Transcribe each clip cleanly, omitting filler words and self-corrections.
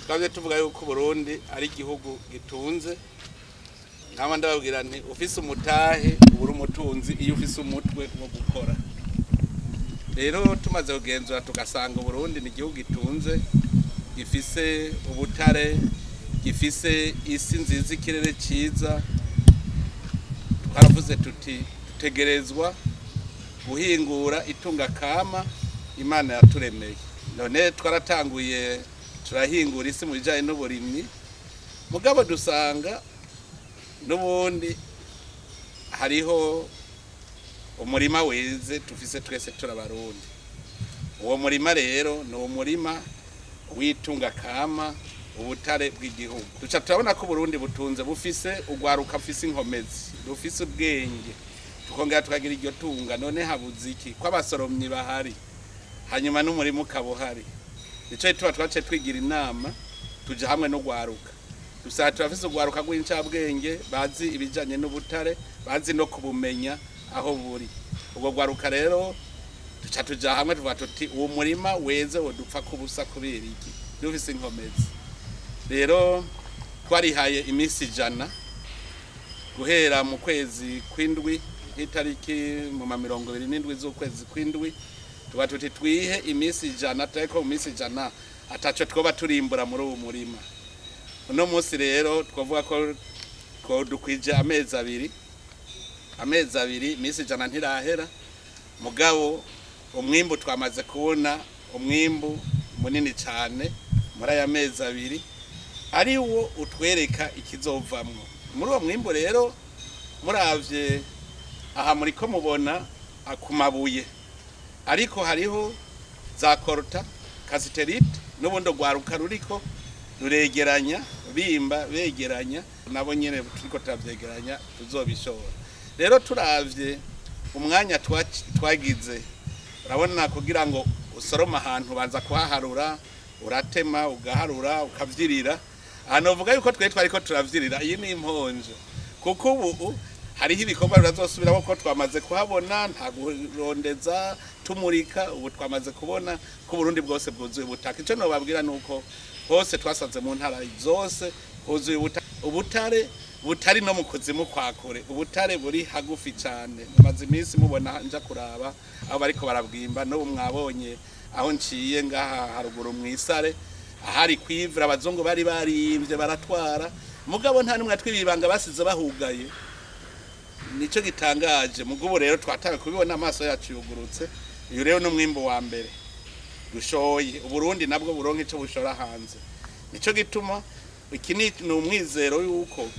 Twabye tuvuga yuko Burundi ari igihugu gitunze. Nkaba ndababwira nti ufise umutahe ubura umutunzi iyo ufise umutwe wo gukora. Rero tumaze kugenzura tugasanga Uburundi ni igihugu gitunze, gifise ubutare, gifise isi nziza, ikirere ciza. Twaravuze tuti dutegerezwa guhingura itunga kama Imana yaturemeye. None twaratanguye turahingura isi mu bijanye n'uburimyi, mugabo dusanga n'ubundi hariho umurima weze tufise twese turabarundi. Uwo murima rero ni umurima w'itunga kama, ubutare bw'igihugu. Duca turabona ko Uburundi butunze, bufise urwaruka rufise inkomezi, rufise ubwenge, tukongera tukagira iryo tunga. None habuze iki ko abasoromyi bahari, hanyuma n'umurima ukaba uhari? Nico gituma twaciye twigira inama, tuja hamwe n'urwaruka. Dusanga turafise urwaruka rw'incabwenge, bazi ibijanye n'ubutare, bazi no kubumenya aho buri. Ubwo rwaruka rero duca tuja hamwe, tuvuga tuti uwo murima weze wodupfa kubusa kubera iki dufise inkomezi? Rero twarihaye iminsi 100 guhera mu kwezi kw'indwi, nk'itariki mu ma 27 z'ukwezi kw'indwi. Tuba tuti twihe iminsi 100, tureko mu minsi 100 ataco twoba turimbura muri uwo murima. Uno munsi rero twavuga ko dukwije amezi 2, amezi 2, iminsi 100 ntirahera, mugabo umwimbu twamaze kubona umwimbu munini cyane muri aya mezi 2, ari wo utwereka ikizovamwo muri uwo mwimbu. Rero muravye aha muriko mubona ku mabuye, ariko hariho za coltan, cassitérite, n'ubundi rwaruka ruriko ruregeranya, bimba begeranya, nabo nyene turiko turavyegeranya tuzobishora. Rero turavye umwanya twagize, urabona kugira ngo usorome ahantu banza kuhaharura, uratema, ugaharura, ukavyirira. Aha novuga yuko twe twariko turavyirira, iyi ni imponjo, kuko ubu hariho ibikorwa birazosubiramo ko twamaze kuhabona. Nta kurondeza tumurika, ubu twamaze kubona ko Uburundi bwose bwuzuye ubutaka. Ico nobabwira nuko hose twasanze mu ntara zose huzuye ubutare, butari no mu kuzimu kwa kure, ubutare buri hagufi cane. Mumaze iminsi mubona nja kuraba aho bariko barabwimba. N'ubu mwabonye aho nciye ngaha haruguru mw'isare, ahari kwivura abazungu bari barimvye baratwara, mugabo nta numwe atwibibanga basize bahugaye. Nico gitangaje. Mugubu rero twatawe kubibona, amaso yacu yugurutse. Uyu rero n'umwimbo wa mbere dushoye, Uburundi nabwo buronka ico bushora hanze. Nico gituma iki ni umwizero yuko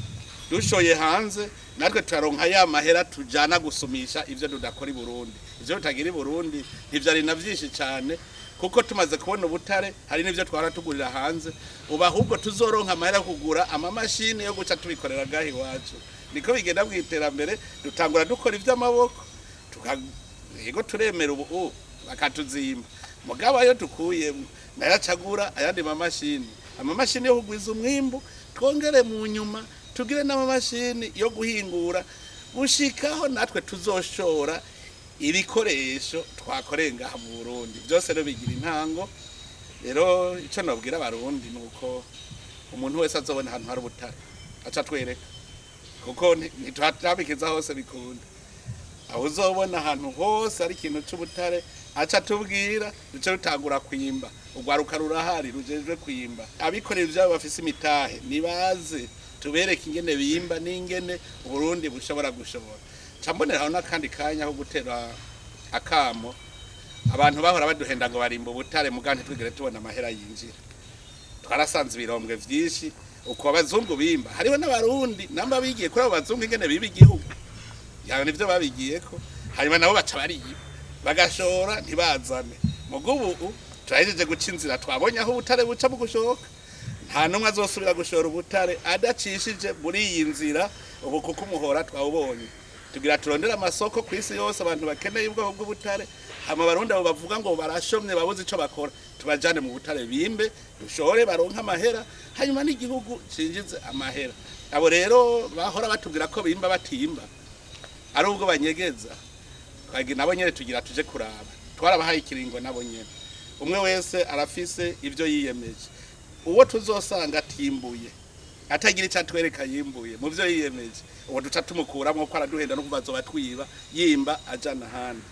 dushoye hanze natwe turaronka ya mahera tujana gusumisha ivyo tudakora i Burundi, ivyo tutagira i Burundi. Ntivyari na vyinshi cane, kuko tumaze kubona ubutare hari n'ivyo twara tugurira hanze. Ubu ahubwo tuzoronka amahera yo kugura amamashini yo guca tubikorera gaha iwacu. Niko bigenda mu iterambere, dutangura dukora ivy'amaboko, yego turemera ubu bakatuzimba, mugabo ayo dukuyemo nayo acagura ayandi mamashini, amamashini yo kugwiza umwimbu. Twongere mu nyuma tugire n'amamashini yo guhingura, gushikaho natwe tuzoshora ibikoresho twakoreye ngaha mu Burundi. Byose rero bigira intango. Rero ico nobwira Abarundi ni uko umuntu wese azobona ahantu hari ubutare aca atwereka, kuko ntituhabikiza hose bikunda. Aho uzobona ahantu hose ari ikintu c'ubutare aca tubwira, duce rutangura kwimba. Urwaruka rurahari rujejwe kwimba. Abikorera ivyabo bafise imitahe nibaze tubereke ingene bimba n'ingene Uburundi bushobora gushobora. Ca mboneraho n'akandi kanya ko gutera akamo abantu bahora baduhenda ngo barimba ubutare, muga ntitwigere tubona amahera yinjira. Twarasanze ibirombwe vyinshi uko abazungu bimba, hariho n'Abarundi namba bigiye kuri abo bazungu ingene biba igihugu yawe, nivyo babigiyeko, hanyuma nabo baca bariba, bagashora ntibazane. Muga ubu turahejeje guca inzira, twabonye aho ubutare buca mu gushoka. Nta n'umwe azosubira gushora ubutare adacishije muri iyi nzira ubu, kuko umuhora twawubonye. Tugira turondere amasoko ku isi yose, abantu bakeneye ubwoko bw'ubutare. Hama Abarundi abo bavuga ngo barashomye, babuze ico bakora, tubajane mu butare, bimbe, dushore, baronke amahera, hanyuma n'igihugu cinjize amahera. Abo rero bahora batubwira ko bimba batimba, ari ubwo banyegeza, twagira nabo nyene tugira tuje kuraba. Twarabahaye ikiringo, nabo nyene umwe wese arafise ivyo yiyemeje. Uwo tuzosanga atimbuye, atagira icyo atwereka yimbuye mu byo yiyemeje, uwo duca tumukuramo, ko araduhenda no kuva azoba twiba yimba ajana ahandi.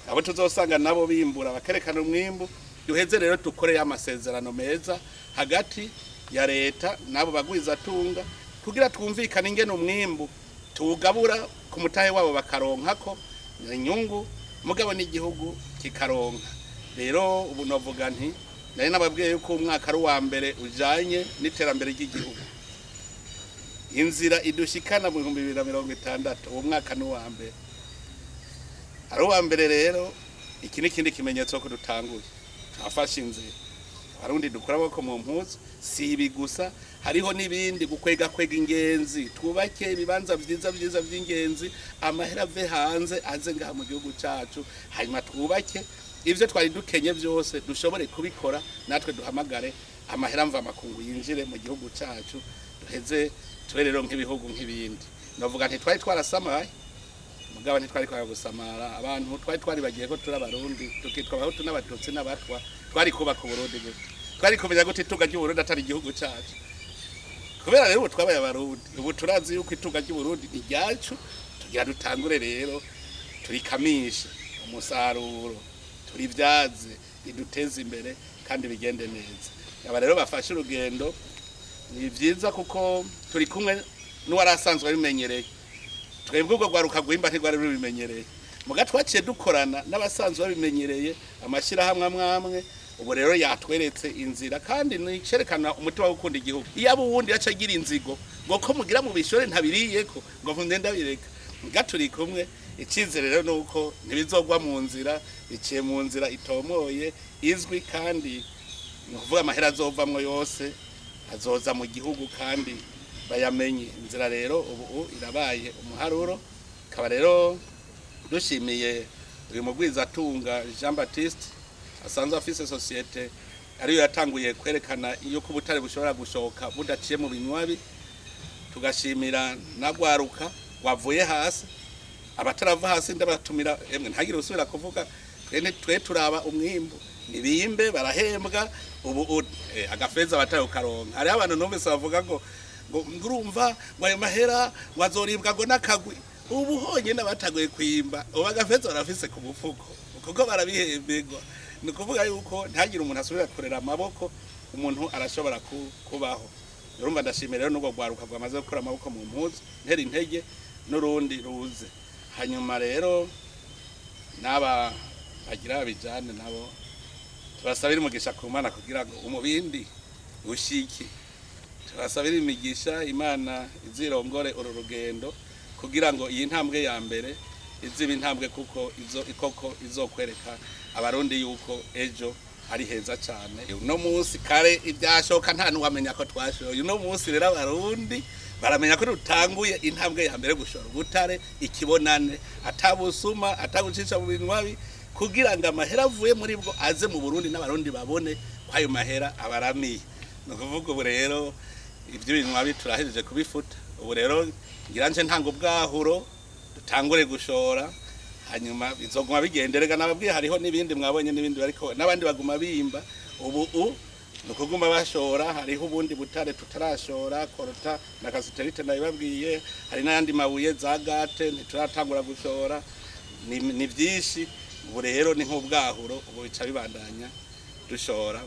Abo tuzosanga nabo bimbura bakerekana umwimbu, duheze rero dukore amasezerano meza hagati ya leta n'abo bagwizatunga, kugira twumvikane ingene umwimbu tuwugabura ku mutahe wabo, bakaronkako inyungu, mugabo n'igihugu kikaronka. Rero ubu novuga nti nari nababwiye yuko umwaka ari uwa mbere ujanye n'iterambere ry'igihugu, inzira idushikana mu 2060. Uwo mwaka ni uwa mbere, ari uwa mbere. Rero iki ni ikindi kimenyetso ko dutanguye, twafashe inzira. Abarundi dukura amaboko mu mpuzu. Si ibi gusa, hariho n'ibindi: gukwega kwega ingenzi, twubake ibibanza vyiza vyiza vy'ingenzi, amahera ave hanze aze ngaha mu gihugu cacu, hanyuma twubake ivyo twari dukenye vyose, dushobore kubikora natwe, duhamagare amahera mva makungu yinjire mu gihugu cacu, duheze tube rero nk'ibihugu nk'ibindi. Novuga nti twari twarasamaye, mugabo ntitwari kwanga gusamara. Abantu twari twaribagiye ko turi Abarundi, tukitwa Abahutu n'Abatutsi n'Abatwa. Twari kubaka Uburundi gute? Twari kumenya gute itunga ry'Uburundi atari igihugu cacu? Kubera rero ubu twabaye Abarundi, ubu turazi yuko itunga ry'Uburundi ni ryacu. Tugira dutangure rero turikamishe umusaruro, turivyaze, riduteze imbere kandi bigende neza. Aba rero bafashe urugendo, ni vyiza kuko turi kumwe n'uwari asanzwe abimenyereye. Twebwe ubwo rwaruka rwimba ntirwari rubimenyereye, muga twaciye dukorana n'abasanzwe babimenyereye, amashyirahamwe amwe amwe. Ubu rero yatweretse inzira, kandi nicerekana umutima wo gukunda igihugu. Iyo abo uwundi yaca agira inzigo ngo ko mugira mu bishore ntabiriyeko, ngo mpunde ndabireka. Muga turi kumwe, icizere rero nuko ntibizogwa mu nzira, biciye mu nzira itomoye, izwi, kandi ni ukuvuga amahera azovamwo yose azoza mu gihugu kandi bayamenye inzira. Rero ubu irabaye umuharuro. Kaba rero dushimiye uyu mugwizatunga Jean Baptiste, asanzwe afise société ariyo yatanguye kwerekana yuko ubutare bushobora gushoka budaciye mu binywabi. Tugashimira na rwaruka wavuye hasi. Abatarava hasi ndabatumira, emwe ntagire usubira kuvuga. Twe turaba umwimbu, nibimbe, barahembwa ubu agafeza batayo karonka. Hariho abantu numvise bavuga ngo ngurumva ngo ayo mahera ngo azoribwa ngo n'akagwi. Ubu honyine bataguye kwimba, ubu agafeza barafise ku mufuko kuko barabihemberwa. Ni ukuvuga yuko ntagire umuntu asubira kurera amaboko, umuntu arashobora kubaho. Urumva ndashimira rero n'ubwo rwaruka rwamaze gukura amaboko mu mpuzu, ntera intege n'urundi ruze. Hanyuma rero n'aba bagira babijane nabo tubasabira umugisha ku Mana kugira ngo umubindi ushike. Tubasabira imigisha, Imana izirongore uru rugendo kugira ngo iyi ntambwe ya mbere iziba intambwe kuko izo ikoko izokwereka Abarundi yuko ejo ari heza cyane. Uno munsi kare ibyashoka nta nuwamenya ko twashoye. Uno munsi rero Abarundi baramenya ko dutanguye intambwe ya mbere gushora ubutare ikibonane, atabusuma, atagucisha mu binywabi, kugira ngo amahera avuye muri bwo aze mu Burundi n'Abarundi babone ko ayo mahera abaramiye. Ni ukuvuga ubu rero ibyo binywabi turahejeje kubifuta. Ubu rero ngira nje ntanga ubwahuro, dutangure gushora, hanyuma bizoguma bigenderega. Nababwiye hariho n'ibindi mwabonye n'ibindi bariko n'abandi baguma bimba. Ubu ni ukuguma bashora. Hariho ubundi butare tutarashora, coltan na cassitérite nabibabwiye. Hari n'ayandi mabuye za gate ntituratangura gushora. Ni byinshi. Ubu rero ni nk'ubwahuro, ubu bica bibandanya dushora.